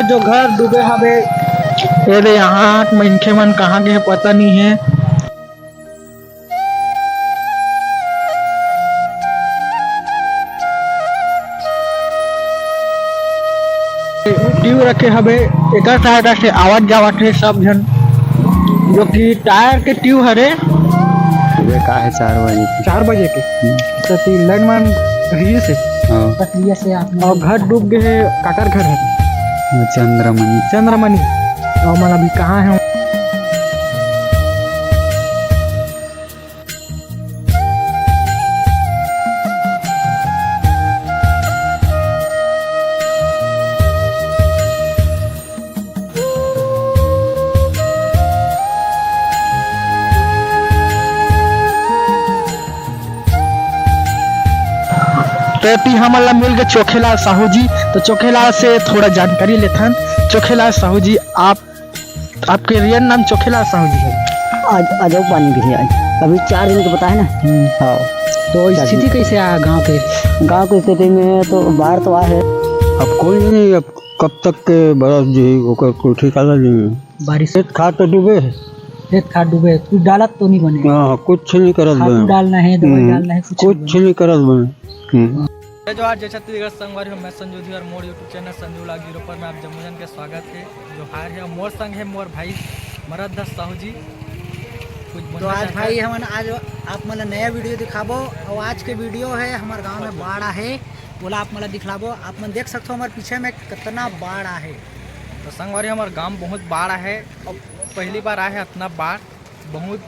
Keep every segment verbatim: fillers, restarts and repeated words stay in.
जो घर डूबे हवे। ए दे, यहाँ के मनखे मन कहाँ गे हे, पता नहीं है। ट्यूब रखे हवे, एकर सहायता से आवत जावत हे सब झन, जो कि टायर के ट्यूब हरे। सुबह का है, चार बजे की। चार बजे के? हम्म। तो तीन लाइन मान रील से। हाँ। बस ये से आप और घर डूब गए हे, काकर घर है? वो चंद्रमणि। चंद्रमणि। और मन अभी कहाँ है? तो एती हमन ला मिल गए चोखेलाल साहू जी। तो चोखेलाल से थोड़ा जानकारी लेथन। चोखेलाल साहू जी, आप, आपके रियल नाम चोखेलाल साहू जी है? आज, आज वो पानी भी है आज। अभी चार दिन के पता है ना? हम्म। हाँ। तो चार स्थिति दिन। कैसे आ गांव के? गांव की स्थिति में तो बाढ़ तो आ है। अब कोई नहीं, अब कब तक के बरस जी, ओकर कोई ठिकाना नहीं है। बारिश। खेत खार तो डूबे है। खेत खार डूबे, कुछ डालत तो नहीं बने। हाँ, कुछ नहीं करत खातू बने। डालना है, दवाई हम्म, डालना है, कुछ नहीं कुछ बने। नहीं करत बने। हम्म। जय जोहार, जय छत्तीसगढ़ संगवारी हो, मैं संजू धीवर, मोर YouTube channel Sanju vlog zero पर मैं आप जम्मो जन के स्वागत है। जोहार है, मोर संग है मोर भाई मरद दास साहू जी। कुछ तो बोलना आज चाहता भाई है? हमन आज आप मन ला नया वीडियो दिखाबो, और आज के वीडियो है हमारे गांव में बाढ़ आहे, बोला आप मन ला दिखलाबो। आप मन देख सकते हो हमारे पीछे में कितना बाढ़ आहे। तो संगवारी, हमारे गांव बहुत बाढ़ आहे, और पहली बार आहे इतना बाढ़। बहुत,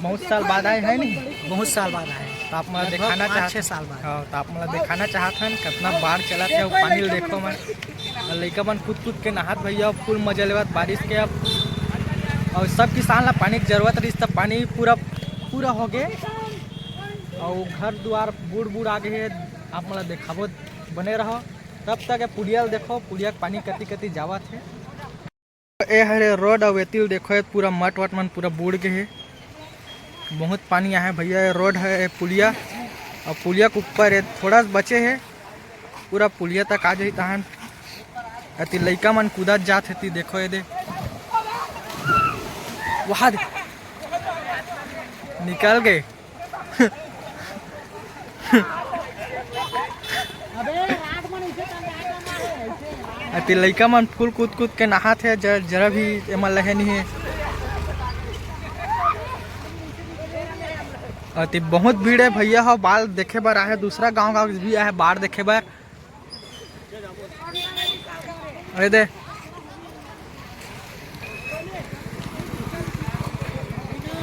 बहुत साल बाद आए हैं नहीं? बहुत साल बाद आए हैं। तो आप मन ला लगभग दिखाना पाँच, चाहत छः साल बाद। हाँ, तो आप मन ला दिखाना चाहत हन, कितना बाढ़ चलत है, वो पानी ल देखो मन। और लइका मन कूद कूद के नहात भैया, full मजा लेवत बारिश के। अब और सब किसान ला पानी के जरूरत रहिस, त पानी पूरा, पूरा हो गए। और घर दुआर बूढ़ बूढ़ आ गए हैं, आप मन ला दिखाबो, बने रहो। तब तक ये पुलिया ल देखो, पुलिया के पानी कति कति जावत है। ए हरे रोड, अउ एती ल देखो, ये पूरा मट वट मन पूरा बूड़ गे हे। बहुत पानी आहे भैया। ये रोड है, ये पुलिया, अउ पुलिया के ऊपर ये थोड़ा सा बचे हे, पूरा पुलिया तक आ जाही तहन। एती लइका मन कूदत जात हे, ती देखो ये दे, वहाँ दे। निकल गए। अति लइका मन full कूद कूद के नहात हे, ज-, जरा भी एमन लहे नहीं हे। अति बहुत भीड़ हे भैया हो, बाढ़ देखे बर आहे, दूसरा गांव गांव भी आहे बाढ़ देखे बर। अरे दे।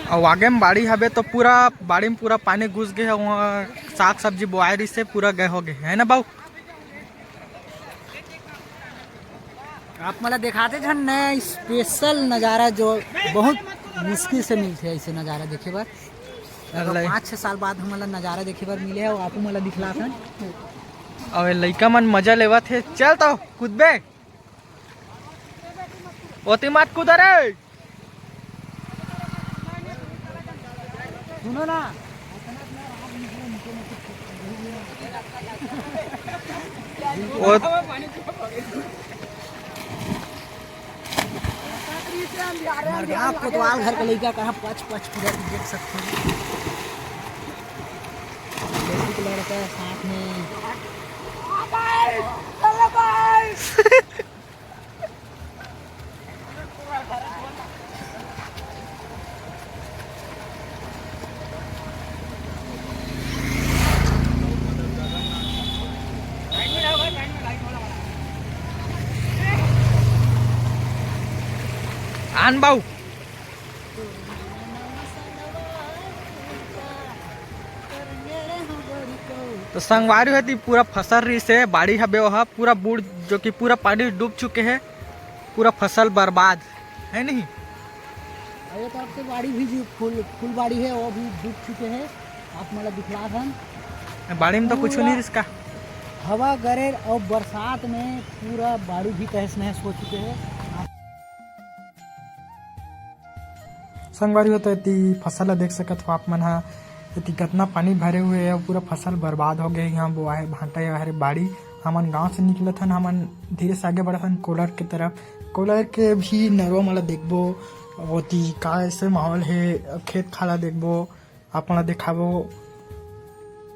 अउ आगे में बाड़ी हवे तो पूरा बाड़ी में पूरा पानी घुस गए हे। वहाँ साग सब्जी बोआए रहिसे, पूरा गए हो गए, है ना बाऊ? आप मन ला दिखाते हन नया special नज़ारा जो बहुत मुश्किल से मिलथे ऐसे नज़ारा देखे बर। अगला पाँच छः साल बाद हमन ला नज़ारा देखे बर मिले हे, अउ आपू मन ला दिखलात हन। अबे लइका मन मजा लेवत हे, चल तो कूदबे, ओती मत कूद रे। सुनो ना, ओ हमारे गाँव कोतवाल घर के लइका करा पच पच पूरा देख सकते हो। लड़की के लड़का साथ में। आन बाऊ। तो संगवारी हो, एती पूरा फसल रहिसे, बाड़ी हबे ओहा, पूरा बूड़, जो कि पूरा पानी डूब चुके हे, पूरा फसल बर्बाद, है नहीं? अउ ये तरफ से बाड़ी भी जी फुल, फुल बाड़ी हे, वो भी डूब चुके हे। आप मन ला दिखलात हन। बाड़ी में तो कुछ पूरा नहीं रिहिस का। हवा गरेर अउ बरसात में पूरा बाड़ी भी तहस नहस हो चुके हे। संगवारी हो, तो एती फसल ला देख सकत हो आप मन हा, एती कतना पानी भरे हुए हे, पूरा फसल बर्बाद हो गए। यहाँ बोआए भांटा या हरे बाड़ी, हमन गांव से निकलत हन, हमन धीरे से आगे बढ़त हन कोलर के तरफ। कोलर के भी नरवा मन ला देखबो, ओती का ऐसे माहौल हे, खेत खाला देखबो, आप मन ला देखाबो।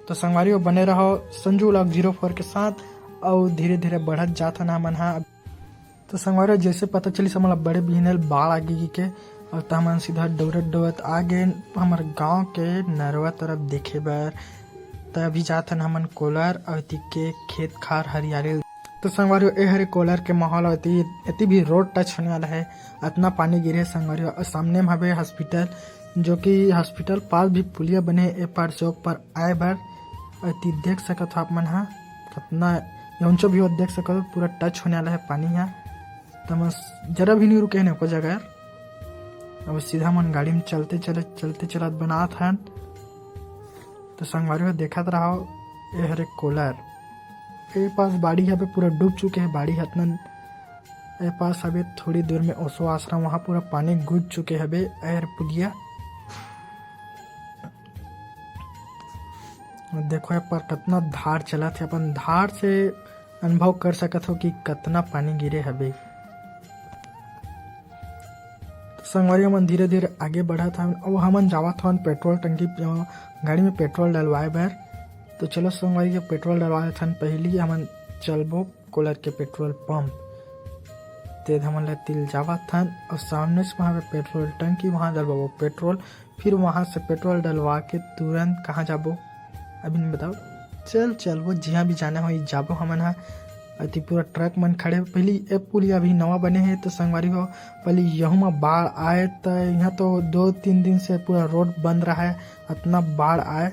तो संगवारी हो, बने रहो संजू व्लॉग ज़ीरो फ़ोर के साथ, अउ धीरे धीरे बढ़त जात हन हमन हा। तो संगवारी हो, जैसे पता चलिस हमन ला बड़े बिहने ल बाढ़ आ गे के, अउ त हमन सीधा डौरत डौरत आ गेन हमर गांव के नरवा तरफ देखे बर। त अभी जात हन हमन कोलर अउ एती के खेत खार हरियाली। तो संगवारी हो, ए हरे कोलर के माहौल, अउ एती, एती भी रोड टच होने वाला है, अतना पानी गिरे संगवारी हो। अउ सामने में हवे हॉस्पिटल, जो कि हॉस्पिटल पास भी पुलिया बने हे ए पार से ओ पार आए बर। अउ एती देख सकत हो आप मन हा, कतना यौंचो भी हो देख सकत हो, पूरा टच होने वाला है पानी हा। त हमन जरा भी नहीं रुके हन एको जगह। अब सीधा मन गाड़ी में चलते चले, चलते चलत बनात हन। तो संगवारी हो, देखत रहो, ए हरे कोलर, ए पास बाड़ी हवे, पूरा डूब चुके हे बाड़ी हतनन। ए पास हवे थोड़ी दूर में ओसो आश्रम, वहाँ पूरा पानी घुस चुके हवे। ए हरे पुलिया देखो, ए पर कतना धार चलत हे, अपन धार से अनुभव कर सकत हो कि कतना पानी गिरे हवे। तो संगवारी, हमन धीरे-धीरे आगे बढ़त हन अउ हमन जावत हन पेट्रोल टंकी, अ, गाड़ी में पेट्रोल डलवाए बर। तो चलो संगवारी के पेट्रोल डलवा लेथन, पहली हमन चलबो कोलर के पेट्रोल पंप। ते हमन ला तिल जावत हन अउ सामने से वहाँ पे पेट्रोल टंकी, वहाँ डलवाबो पेट्रोल। फिर वहाँ से पेट्रोल डलवा के तुरंत कहाँ जाबो, अभी नहीं बताओ। चल, चलबो, जिहाँ भी जाना होही, जाबो हमन हा। अति पूरा ट्रक मन खड़े। पहली ए पुलिया अभी नवा बने हे, तो संगवारी हो, पहली यहू मा बाढ़ आए, त यहाँ तो दो तीन दिन से पूरा रोड बंद रहा है, अतना बाढ़ आए।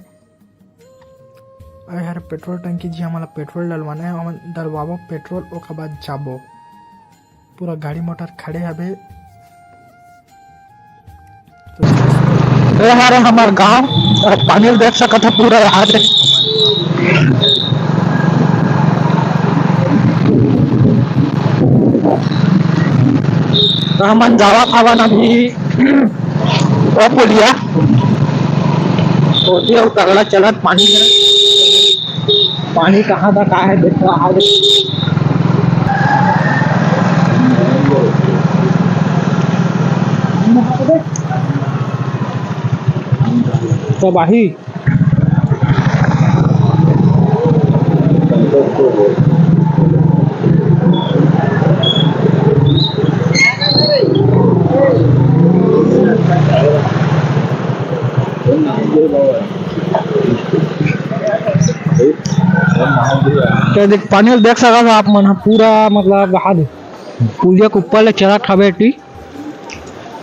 अरे हर पेट्रोल टंकी जी, हमन ला पेट्रोल डलवाना है, हमन डलवाबो पेट्रोल, ओकर बाद जाबो। पूरा गाड़ी मोटर खड़े हवे। ए हरे हमर गांव, अउ पानी ल देख सकत ह पूरा यहाँ से। तो हमन जावत हवन अभी ओ पुलिया, ओती अउ तगड़ा चलत पानी हे। पानी कहाँ तक आए हे, देखो, आ गे। तबाही। तो देख, पानी ल देख सकत हो आप मन ह, पूरा मतलब हाल पुलिया के ऊपर ले चलत हवे टी।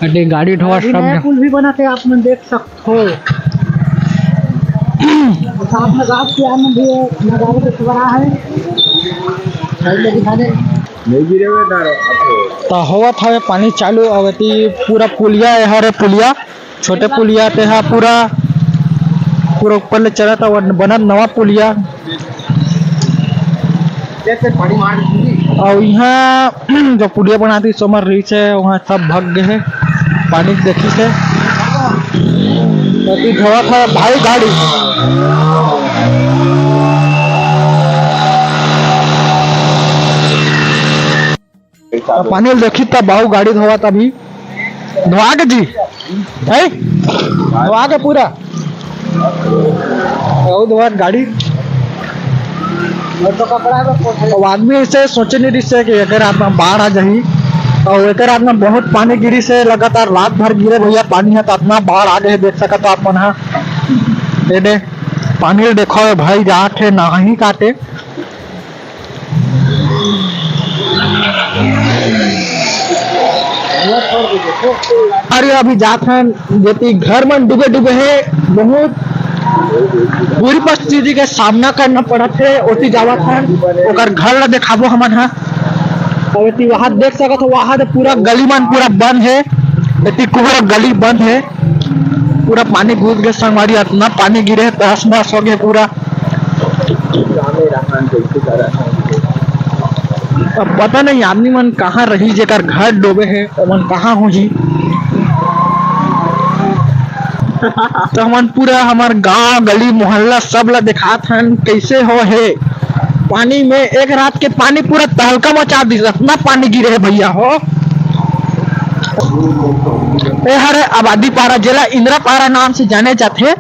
अरे गाड़ी ढोवा अभी सब नया झन। पुल भी बना के आप मन देख सकत हो। अच्छा, आप नगाव के आनंद भी है, नगाव के बड़ा है। साइड में दिखा दे। नहीं गिरे हुए ना, तो होवत हवे पानी चालू, अवती पूरा पुलिया है, हरे पुलिया। छोटे पुलिया ते हा पूरा, पूरा ऊपर ले चलत हे, बनत नवा पुलिया। अउ इहाँ जो पुलिया बनात रहिस, ओमन सब भग गे हे, पानी देखिस हे। अति धोवत हे भाई गाड़ी। त पानी ल देखी त बाहू गाड़ी धोवत अभी। धोवा के जी? है? धोवा के पूरा? बाहू धोवत गाड़ी। अब आदमी ऐसे सोचे नहीं रिहिस हे कि एकर रात में बाढ़ आ जाही। अउ एकर रात में बहुत पानी गिरिस हे, लगातार रात भर गिरे भैया पानी हे, त अतना बाढ़ आ गे हे, देख सकत हो आप मन हा। ए दे, पानी ल देखो भाई, जात हे नहाही काटे। अरे अभी जात हन, जेती घर मन डूबे डूबे हे, बहुत बुरी परिस्थिति के सामना करना पड़त हे। ओती जावत हन, ओकर घर ला देखाबो हमन ह। अउ एती वहां देख सकत हो, वहां तो पूरा गली मन पूरा बंद हे, एती पूरा गली बंद हे, पूरा पानी घुस गे संगवारी, अतना पानी गिरे हे, तहस नहस हो गे पूरा। अब पता नहीं आदमी मन कहाँ रही, जेकर घर डूबे हे, ओमन कहाँ होही। तो हमन पूरा हमर गांव, गली, मोहल्ला सब ला देखात हन, कैसे हो हे। पानी में, एक रात के पानी पूरा तहलका मचा दिस, अतना पानी गिरे हे भैया हो। ए हरे आबादी पारा, जेला इंदिरा पारा नाम से जाने जाथे।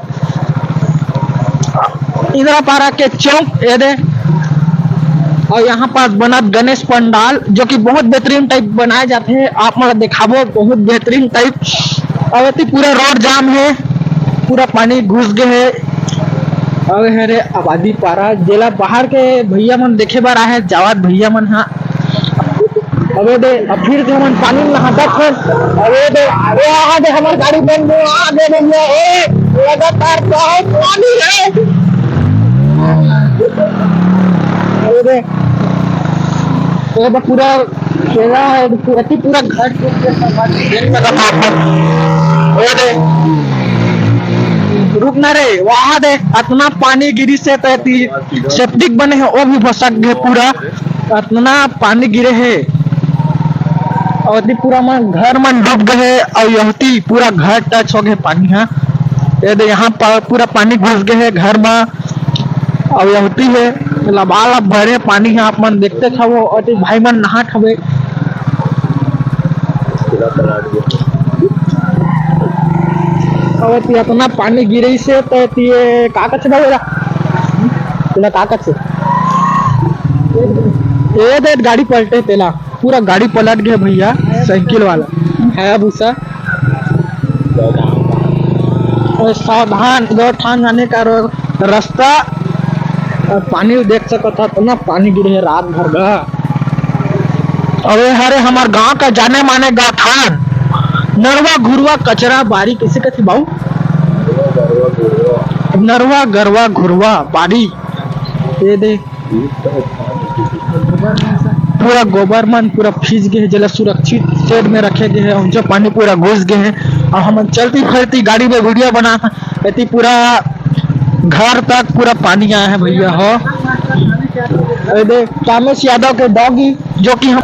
इंदिरा पारा के चौक ए दे, अउ यहाँ पास बनत गणेश पंडाल, जो कि बहुत बेहतरीन type बनाए जाथे। आप मन ला देखाबो, बहुत बेहतरीन type। अउ एती पूरा road जाम हे, पूरा पानी घुस गे हे। अउ ए हरे आबादी पारा, जेला बाहर के भैया मन देखे बर आए हे, जावत भैया मन हा। अबे दे, अब फिर से हमन पानी में नहाथन। अबे दे, अबे आ दे, हमर गाड़ी बंद हो, आ दे भैया, ए, लगातार बहुत पानी है। अबे दे, ये तो पूरा केला है, पूरा, पूरा घर के ऊपर सब पानी। अबे दे, रुक ना रे, वहाँ दे, अतना पानी गिरी से तैती septic बने है, वो भी भसक गए पूरा। अतना पानी गिरे हे, अउ एती पूरा मन, घर मन डूब गए हे, अउ यहूती पूरा घर touch हो गए पानी हा। ये दे, यहाँ पर पूरा पानी घुस गए हे घर मा, अउ यहूती हे लबालब भरे पानी हा। आप मन देखते हवो, अउ एती भाई मन नहात हवे। अउ एती अतना पानी गिरे से तो एती ये का कथे भाई, एला का कथे? ए दे गाड़ी पलटे तेला, पूरा गाड़ी पलट गया भैया, साइकिल वाला हायाबुसा। अरे सावधान, गौठान जाने का रो-, रास्ता। और पानी देख सकत हो, इतना पानी गिरे है रात भर का। अरे हरे हमार गांव का जाने माने गौठान, नरवा घुरवा कचरा बारी, किसे कथे बाऊ? नरवा गरवा घुरवा बारी। ये दे पूरा गोबर मन पूरा फीज गए हे, जेला सुरक्षित shed में रखे गए हे। उनसे पानी पूरा घुस गए हे और हमन चलती फिरती गाड़ी में वीडियो बना, एती पूरा घर तक पूरा पानी आया है भैया हो। ये दे कामेश यादव के डॉगी, जो कि हम,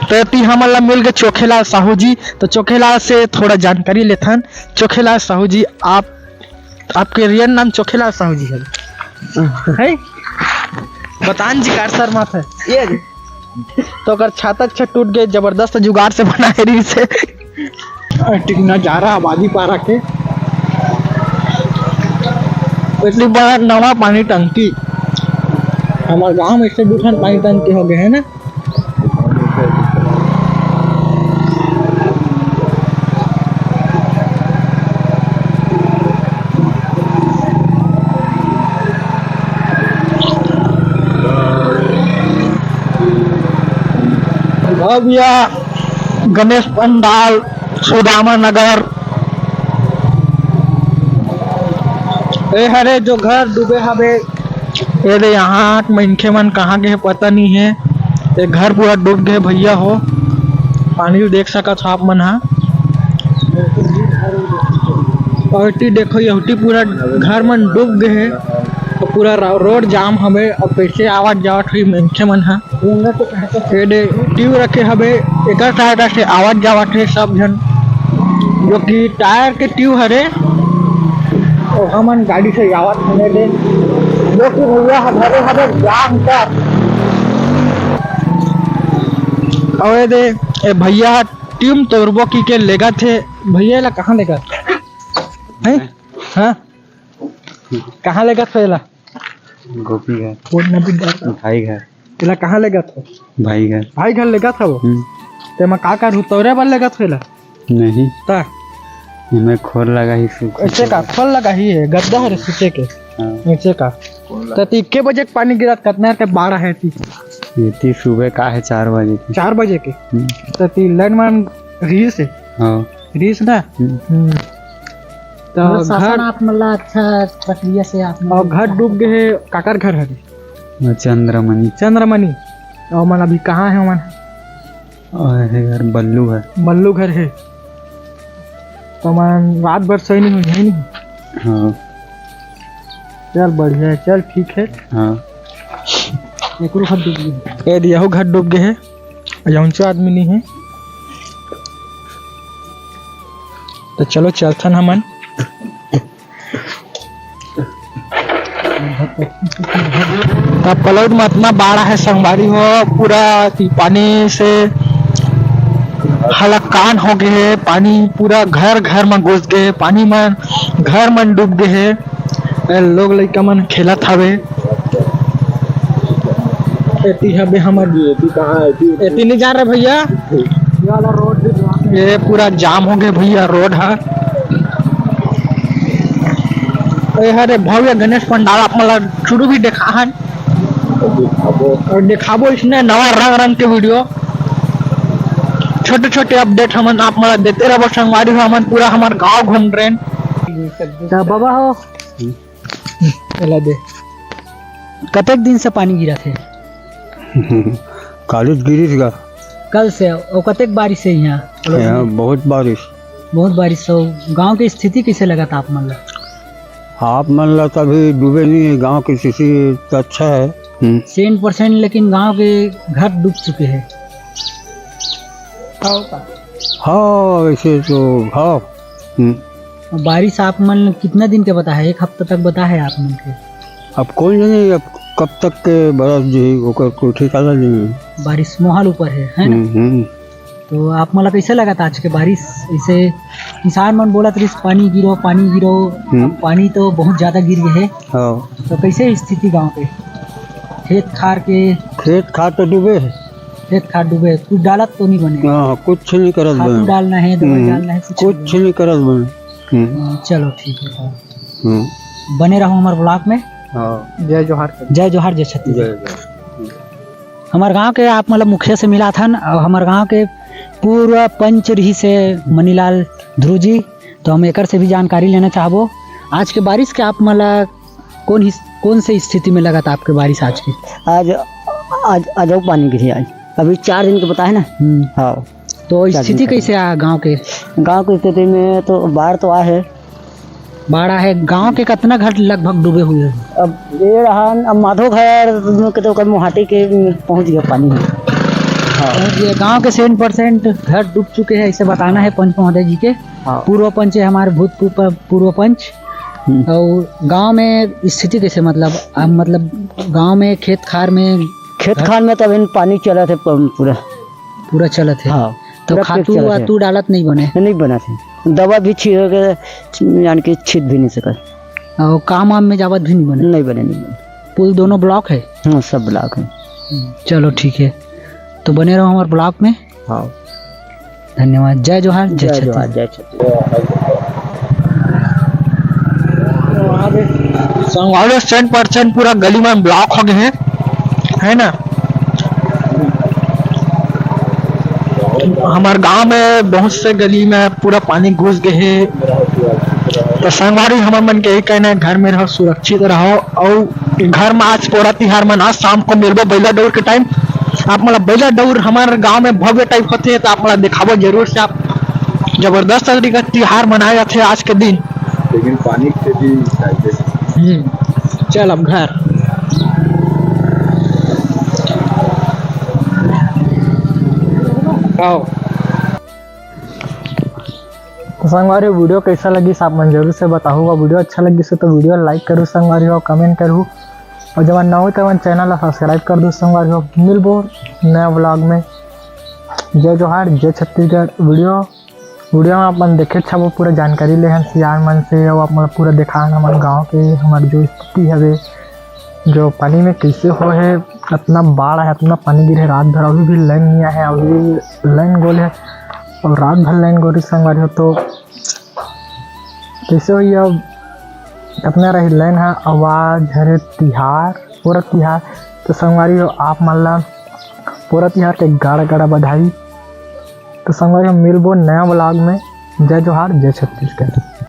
तो एती हमन ला मिल गए चोखेलाल साहू जी। तो चोखेलाल से थोड़ा जानकारी लेथन। चोखेलाल साहू जी, आप, आपके real नाम चोखेलाल साहू जी है, है? बतान जी कार सर माथ है ये जी। तो अगर छाता छत टूट गए, जबरदस्त जुगाड़ से बनाए रही से। टिकना जा रहा आबादी पारा के। इतनी बड़ा नवा पानी टंकी। हमारे गांव में इससे दो ठन पानी टंकी हो गए है ना। भव्य गणेश पंडाल, सुदामा नगर। ए हरे जो घर डूबे हवे, ए दे यहाँ मनखे मन कहाँ गए पता नहीं है। ए घर पूरा डूब गए भैया हो, पानी देख सकत हो आप मन हा। और एती देखो, यहूती पूरा घर मन डूब गए है, तो पूरा रा-, रोड जाम हवे। और कैसे आवत जावत हुई मनखे मन हा। ये दे ट्यूब रखे हवे, एकर सहायता से आवत जावत हे सब झन, जो कि टायर के ट्यूब हरे, तो हमन गाड़ी से आवत हने दे, जो कि भैया ह धरे हवे जाम का। अउ ये दे, ए भैया ह ट्यूब तोड़बो की के लेगत हे। भैया, एला कहाँ लेगत हे? हाँ? कहाँ लेगत हो एला? गोपी घर। कोन नदी डर? भाई घर। एला कहाँ लेगत हो? भाई घर। भाई घर लेगत हो? हम्म। तेमा का करहू, तोरे बर लेगत हो एला? नहीं। ता? एमे खोल लगा ही सूख ऐसे का? खोल लगा ही है, गद्दा हरे सूते के। हाँ। ऐसे का? त ती के बजे के पानी गिरत, कतना के बाढ़ है ती? ये ती सुबह का है चार बजे के। चार बजे के? हम्म। त ती लाइन मान रहिस हे? हाँ। रहिस ना? हम्म। हम्म। तो मतलब शासन घर आप मतलब अच्छा प्रक्रिया से आप मतलब और घर डूब गए है, काकर घर हरे? वो चंद्रमणि। चंद्रमणि। और मन अभी कहाँ है मन? और है घर बल्लू घर। बल्लू घर है। तो मन रात भर सोए नहीं हुई है नहीं? हाँ। चल बढ़िया है, चल ठीक है। हाँ। एकरो घर डूब गए। ए दिया हो घर डूब गए है। यहुंचो आदमी नहीं है। तो चलो चलथन हमन। पलौद म अतना बाढ़ हे संगवारी हो, पूरा पानी से हलाकान हो गे हे, पानी पूरा घर घर म घुस गे हे, पानी मन घर मन डूब गे हे। ए, लोग लइका मन खेलत हवे। एती हबे हमर, एती कहाँ है? एती एती नहीं जा रहे भैया। ये पूरा जाम हो गए भैया रोड ह। ए हरे भव्य गणेश पंडाल आप मन ला शुरू भी देखा है। अउ देखाबो इसने नवा रंग रंग के वीडियो, छोटे छोटे अपडेट हमन आप मन ला देते रहबो संगवारी हो। हमन पूरा हमर गांव घूम रहे हैं। त बाबा हो, एला दे। कतेक दिन से पानी गिरत हे? कालीच गिरिस गा। कल से? अउ कतेक बारिश हे इहाँ? यहाँ बहुत बारिश। बहुत बारिश। तो गांव के स्थिति कइसे लगत आप मन ला? आप मन ला तो अभी डूबे नहीं है, गांव की स्थिति तो अच्छा है। हम्म। सेंट परसेंट, लेकिन गांव के घर डूब चुके हैं। हाँ, वैसे तो हाँ। हम्म। बारिश आप मन कितना दिन के बता है? एक हफ्ता तक बता है आप मन के? अब कोई नहीं, अब कब तक के बरस जी, ओकर कोई ठिकाना नहीं है। बारिश मोहाल ऊपर है, है ना? हम्म, हम्म। तो आप मन ला कैसे लगत आज के बारिश? इसे किसान मन बोलत रहिस, "पानी गिरो, पानी गिरो।" हम्म। अब पानी तो बहुत ज्यादा गिर गए है। हाँ। तो कैसे स्थिति गांव के? खेत खार के? खेत खार तो डूबे है। खेत खार डूबे, कुछ डालत तो नहीं बने? हाँ, कुछ नहीं करत खातू बने। डालना है, दवाई हम्म, डालना है, कुछ कुछ नहीं बने। नहीं करत बने। हम्म। हाँ, चलो ठीक है। हम्म। बने रहो हमारे ब्लॉग में। हाँ। जय जोहार। जय जोहार, जय छत्तीसगढ़। जय जोहार। हमारे गांव के आप मतलब मुखिया से मिलाथन और हमारे गांव के पूर्व पंच रहिस हे मनीलाल ध्रुव जी, तो हम एकर से भी जानकारी लेना चाहबो। आज के बारिश के आप मतलब कौन हिस-, कौन से स्थिति में लगत आपके बारिश आज के? आज, आज, आज अउ पानी गिरी आज। अभी चार दिन के बताए ना। हम्म। हाँ। तो चार दिन स्थिति का। कैसे आ गांव के? गांव की स्थिति में तो बाढ़ तो आ है। बाढ़ आ है। गांव के कितना घर लगभग डूबे हुए हैं? अब ये रहा, अब माधो घर के तो ओकर मुहाटी के पहुंच गया पानी। हाँ। पहुंच गया। गांव के सेंट परसेंट घर डूब चुके हैं, ऐसे बताना है पंच महोदय जी के। हाँ। पूर्व पंच है हमारे, भूतपूर्व प-, पूर्व पंच। हम्म। और गांव में स्थिति कैसे, मतलब, आ, मतलब, गांव में खेत खार में? खेत घर खार में तो अभी पानी चलत है प-, पूरा। पूरा चलत है। हाँ, तो पूरा खातू चलत है। वातू डालत नहीं बने? नहीं बना थे। दवा भी छी-, यानी कि छीट भी नहीं सकत। और काम वाम में जावत भी नहीं बने? नहीं बने, नहीं बने। पुल दोनों ब्लॉक है? हाँ, सब ब्लॉक है। हम्म, चलो ठीक है, तो बने रहो हमारे ब्लॉग में। हाँ। धन्यवाद। जय जोहार, जय जय जोहार, छत्तीसगढ़। जय छत्तीसगढ़। संगवारी हो, सेंट परसेंट पूरा गली में ब्लॉक हो गए हैं, है ना? हमारे गांव में बहुत से गली में पूरा पानी घुस गए हैं। तो संगवारी, हमर मन के यही कहना है, घर में रहो, सुरक्षित रहो। और घर में आज पोरा तिहार मन, आज शाम को मिलबो बैला डौर के टाइम। आप मन ला बैला डौर हमारे गांव में भव्य टाइप होते हैं, तो आप मन ला दिखाबो जरूर से। आप जबरदस्त तरीका तिहार मनाए जाते हैं आज के दिन। लेकिन पानी के भी चाहिए। हम्म, चल अब घर। आओ। तो संगवारी हो, वीडियो कैसा लगिस आप मन जरूर से बताहू। और वीडियो अच्छा लगिस हे तो वीडियो लाइक करू संगवारी हो, कमेंट करू। और जब नवा हो तो चैनल ला सब्सक्राइब कर दू संगवारी हो। मिलबो नया ब्लॉग में। जय जोहार, जय छत्तीसगढ़। वीडियो, वीडियो में आप मन देखे छबो, पूरा जानकारी ले हन सियान मन से, और आप मन पूरा देखान हमर गांव के, हमर जो स्थिति हवे, जो पानी में कैसे हो है, इतना बाढ़ है, इतना पानी गिरे है रात भर, अभी भी लाइन नहीं आया है, अभी भी लाइन गोल है और रात भर लाइन गोल संगवारी हो। तो कैसे होही अब, अपना रही लाइन हा आवाज हरे तिहार, पोरा तिहार। तो संगवारी हो, आप मन ला पोरा तिहार के गाड़ा गाड़ा बधाई। तो संगवारी हो, मिलबो नया ब्लॉग में। जय जोहार, जय छत्तीसगढ़।